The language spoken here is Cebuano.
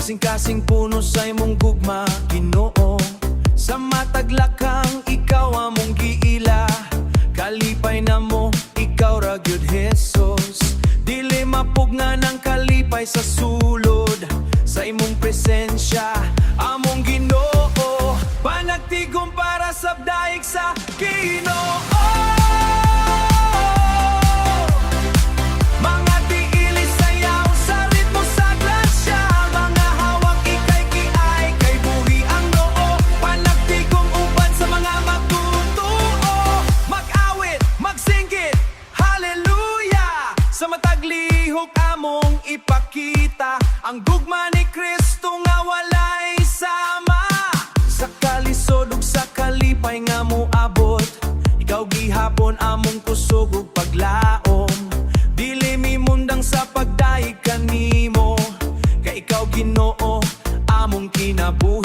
Kasing-kasing puno sa imong gugma, Ginoo. Sa matag lakang ikaw among giila. Kalipay namo, ikaw ra gyud, Jesus. Dili mapugnan ang kalipay sa sulod, sa imong presensya, among Ginoo. Panagtigom para sa daig sa Ginoo. Mga tiil isayaw sa ritmo sa grasya. Mga hawak ikay-kiay kay buhi ang noo. Panagtigom uban sa mga magtutoo. Mag-awit, magsinggit, hallelujah! Sa matag lihok among ipakita ang gugma ni Kristo nga walay sama. Sa kalisod ug sa kalipay nga moabot, ikaw gihapon among kusog ug paglaom. Dili mi mundang sa pagdaig kanimo, kay ikaw, Ginoo, among kinabuhi.